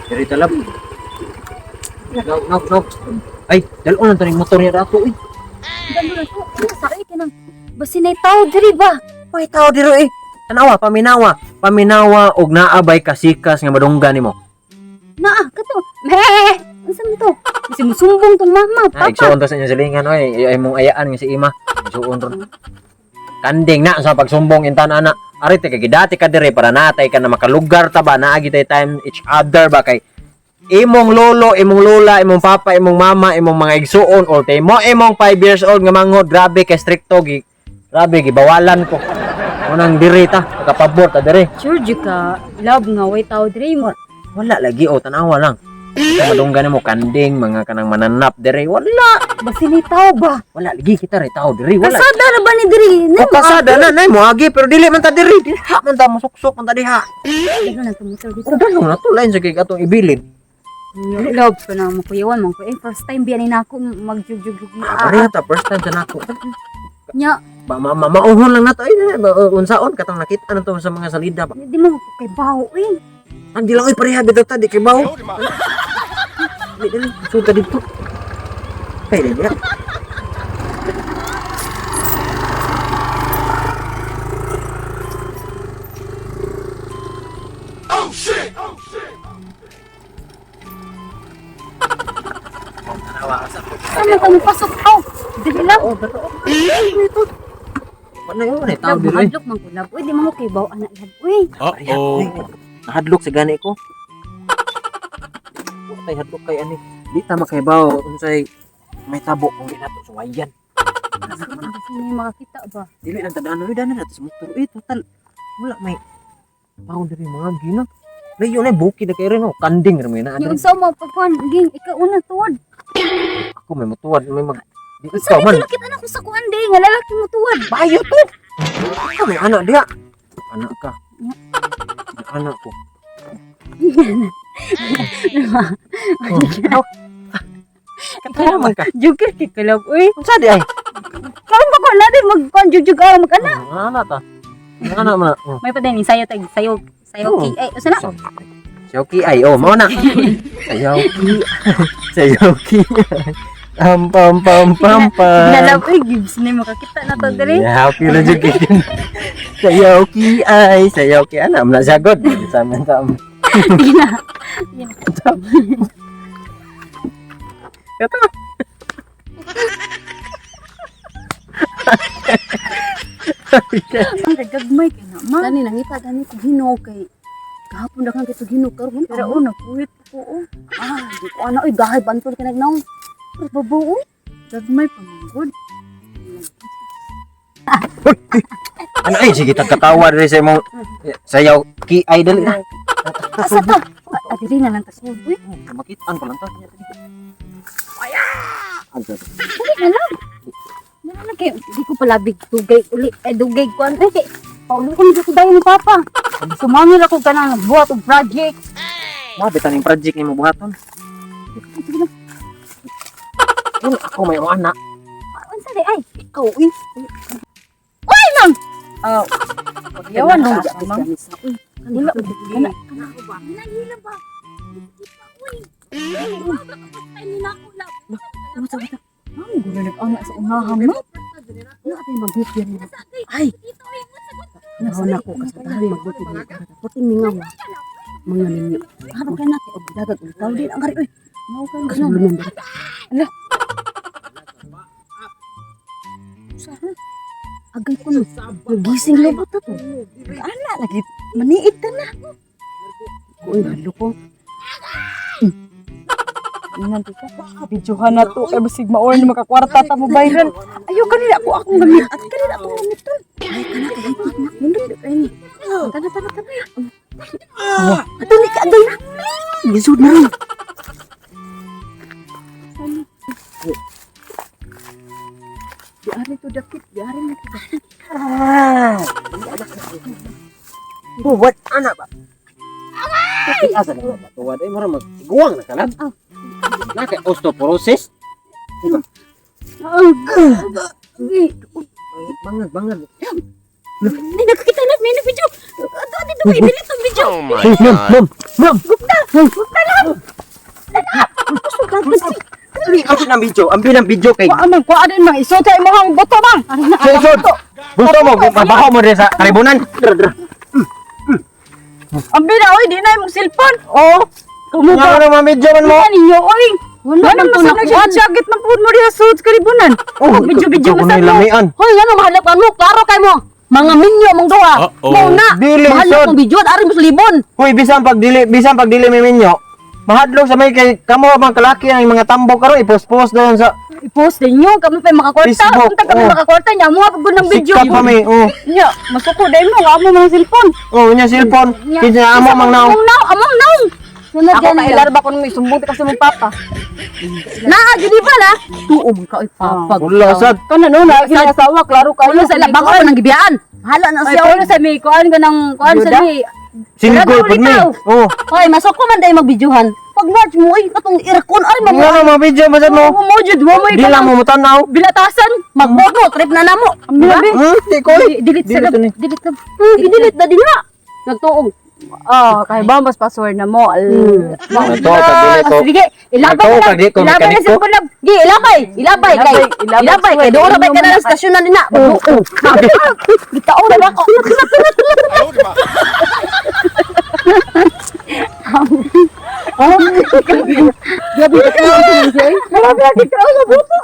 Diri talab. No, no, no. Ay, dalo lang taning motor niya dato eh. Dalo na to. Ano sa ay kanang basin ay tao diri ba? May tao diri eh. Tanawa, paminawa. Paminawa og naabay kasikas nga madunggan nimo. Naa kato. Me. Unsa man to? Kasi musumbong tong mama, Ah, papa. igsuon to sa inyong silingan oy. Ay mong ayaan nga si ima. Igsuon ron. Kanding na sa pagsumbong intan ana. Ari te kay gidati ka diri para natay ka na makalugar ta ba, naagi tay time each other ba, kay imong lolo, imong lola, imong papa, imong mama, imong mga igsuon or tay mo imong 5 years old nga manghod, grabe kay stricto gi. Grabe gibawalan ko. Unang diri ta, makapabor ta diri. Sure jud ka love nga way tao diri mo. Wala lagi o, tanawa lang. Sa madunggan mo kanding mga kanang mananap diri, wala. Basin ay tao ba? Wala lagi kita ray tao diri, wala. Kasada ra ba ni diri? O pasada na nay moagi pero dili man ta diri. Diha man ta mosuksok man ta diha. Dalo na tong motor dito. O dalo na to lain sa kay atong ibilin. Love ko na makuyawan man ko. Eh, first time biyan na ako magjugjug. Ah, pareha ta first time sa nako. Nya, Ba ma, ma mauhon lang nato ay unsaon katong nakita na to sa mga salida ba. di mo ko kay bawo eh. Ang di lang oy pareha bitaw ta di kay bawo. Dili dili suta dito. Pwede diha. Ano ka pasok aw? Dili lang. Oh, pero ito. Wala yun, eh, tao Love, diri. mahadlok man ko love. Uy, di mo ko kay bawo anak love. Uy, Uh-oh. Nahadlok sa gani ko. Wa tay hadlok kay ani. Di ta makaibaw unsay may tabo kung di nato suwayan. basin may makakita ba? Dili lang tadaan oy dana nato sa motor. Eh total wala may tao diri mga gina. Layo na bukid na kay rin oh. Kanding ra may naa Yung diri. unsa mo pagkuan, ging ikaw una tuwad. Ako may mutuwad may mag di Unsa ikaw man. man kita na ko sa kuan day nga lalaki mo tuwad. Bayo to. Ikaw may anak diha. Anak ka. May anak ko. Oh. Katawa man ka. Joker kay ka love. Uy, Unsa di ay? karon ba ko na din magkuan jugjug aw mag anak. Oh, anak ta. Anak man. Oh. May pa din sayo tag sayo sayo Oo. ki ay usa na. Sayaw ki ay, oh, mao na. Sayaw ki. Sayaw ki. Pam pam pam pam pam. Ginalab uy, gives ni makakita na to diri. Yeah, happy na jud kay. Sayaw ki ay, sayaw ki ana man sagot. Sama sama. Gina. Kato. Ang gagmay kay na ma. Gani nangita gani ko hinog kay kahapon daghang kay hinog karon. Pero una puwit ko oh. Ah, di ko ana oy gahay bantol kay nagnaong. Pero babaw oy. Gagmay pa man gud. Ano ay sige tagkatawa diri sa imong sayaw ki ay dali na. Asa ta? Ah, diri na lang tas uy. Makitaan ko lang ta. Aya. Dili na lang. Dili na lang kay di ko palabig dugay uli eh dugay kuan eh kay paulo ko nito dayon ni papa. Sumangil ako kanang buhat og project. Mo bitan ning project nimo buhaton. Sige lang. Ano ako may anak. Unsa di ay? Ikaw oy. Uy nang. Ah, Yawan no. Ma'am. Oy. Wala Kana kana ba? Nahila ba? unsa ba ta? Ma'am, gulo nag-ana sa unahan mo. Wala tay magupyan mo. Ay. Nahon ako kasadahan magupyan mo. Puting mingaw. Mga ninyo. Ano Ano kay na kay og dagag og tao din ang ari oy. Mao ka na. Kasublonon ba? Ala. Sara. Agay ko no. Nagising lobot ta to. Ana lagi maniit ta na. Uy, halo ko. Ingan ka. Videohan na to. Kay basig maor ni makakwarta ta mo viral. Ayaw kanila ako akong gamit. At kanila akong gamiton. Ay kana kay higit na. Nindot kay ni. Tana tana tana. Ato ni ka agay na. Gisud na ron. Diari to dakit, diari na to. Buhat anak ba? Ay, asa na ba? Tuwad ay mura magiguang na kalab. Na kay osteoporosis. Bangag bangag. Hindi nakakita na may video. Ato dito may dili tong video. Oh my Hey, ma'am, God. ma'am, Gupta! Gupta lang! Ambi ng video, ambi ng video kay Wa man kuha din mang isod sa imong buto bang. Sud. Gusto mo mabaho mo rin sa karibunan. Ang bina oy, di na imong cellphone. Oh. Kumo Nga ba? mo naman video man mo. Ano ninyo oy? Wala Ano man to man nakuan. nagjaget man pud mo diha sud karibunan. Oh, Video video ikaw man na sa mo. lamian. Hoy, ano mahalap mo? Klaro kay mo. Mga minyo mong duha. Uh-oh. Mao na. Dili, Mahalap sod. mong video ari mo sa libon. Hoy, bisan pagdili may minyo. Mahadlok sa may kay kamo mga kalaki ang mga tambo karon i-post-post dayon sa I-post din nyo, kami pa makakwarta. Facebook, Unta kami oh. makakwarta niya, mo pag ng video. Sikat pa may, oh. Nya, masuko dahil mo, amo mga cellphone. Oh, nya cellphone. Kinsa amo mang naong. Among naong, among naong. Sunod Ako yan. kay ilarba ko may sumbong ka sa mong papa. Naa jud ba na? Tuo man ka oy papag. Wala sad. Kana no na ginasawa klaro kayo. Ano sa labang ko nang gibiyaan. Hala na Ay, siya. pero sa may kuan ka ng kuan sa Yuda? may Single pud mi. Oh. Hoy, masok ko man dai magbidyohan. Pag March mo oy katong aircon ari mo. Nga mga video man sad mo. mo jud mo mo Di lang mo mutanaw. bilatasan. Magboto trip na namo. Ang bilabi. Di ko. Delete sa Delete ni. delete na. Gidelete na din na. Nagtuong. Ah, kay ba mas password na mo. Al. Nagtuo kag dili ko. Sige, ilabay Nagtuo na. kag di ko Ilabay na mekaniko. cellphone lab. Gi, ilabay, ilabay kay. Ilabay, Ilabay kay doon ra bay kana ng stasyon na nina. Magbuo. Gitaon na ako. Grabe ka Grabe lagi ka sa buto.